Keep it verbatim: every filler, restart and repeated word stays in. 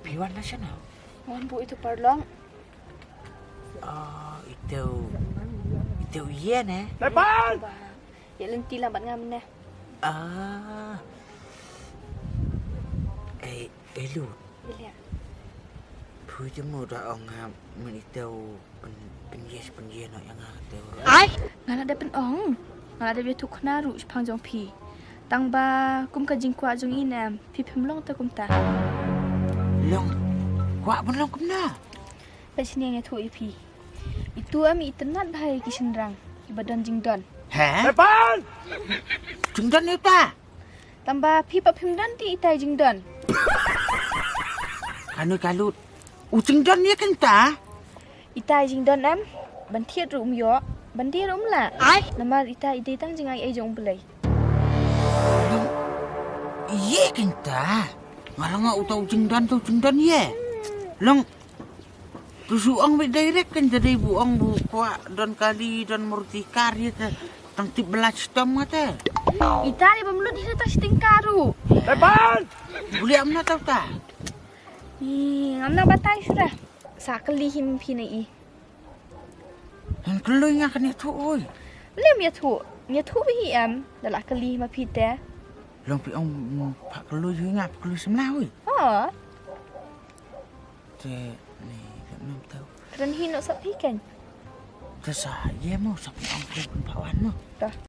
Phi wan na shano? Wan buh itu parlong. Ah, itu, itu ïa ne? Tepan! Ïa lynti lam bad nga mynne. Ah. Eh, eh, Lut. Ïa. Phi te mo da ong ha mynta u pyn, pynïaid, pynïaid noh ïa nga te. Ai, nga la da pyn-ong. Nga la da ïathuh khnang ruh shaphang jong phi. Tang ba kum ka jingkwah jong i ne em, phi phim long te kumta. Long, kwah ban long kumno? Peit shane nga ïathuh ïa phi. Itu em i tynnat bha ïa ki shynrang iba don jingdon. He? Tepan! Jingdon ïa uta? Tang ba phi pat phim don te itai jingdon. Kane ka Lut. U jingdon ïa kane ta? Itai jingdon em, ban thied ruh um ïoh, ban die ruh um lah. Ai. Namar itai i dei tang jingai ei jong U Blei. Ïa kane ta? Nga la ong uta u jingdon, uta u jingdon ïa. Long. Tu shu ong beit direct kan, te dei bu ong bu kwah don kali, don Maruti car ïa te. Tang tip ba la shitom nga te. Ita dei bym lut hi tang shiteng car ruh. Tepan! Buli am na tau ta. Ih, ngam nang batai shuh. Sa kylli hi ma phi na i. Ngan kylli nga kan ïathuh oi. Lem ïathuh. Ïathuh bha hi em. Da la kylli hi ma phi te. Long phi ong, mm, pha kylli hi nga, pha kylli samla oi. Ha. Te, ni, ka nam tau. Kren hi noh sa phi kan. Te sa, ïa mo, sa phi ong phi pun pha wan mo. Ta.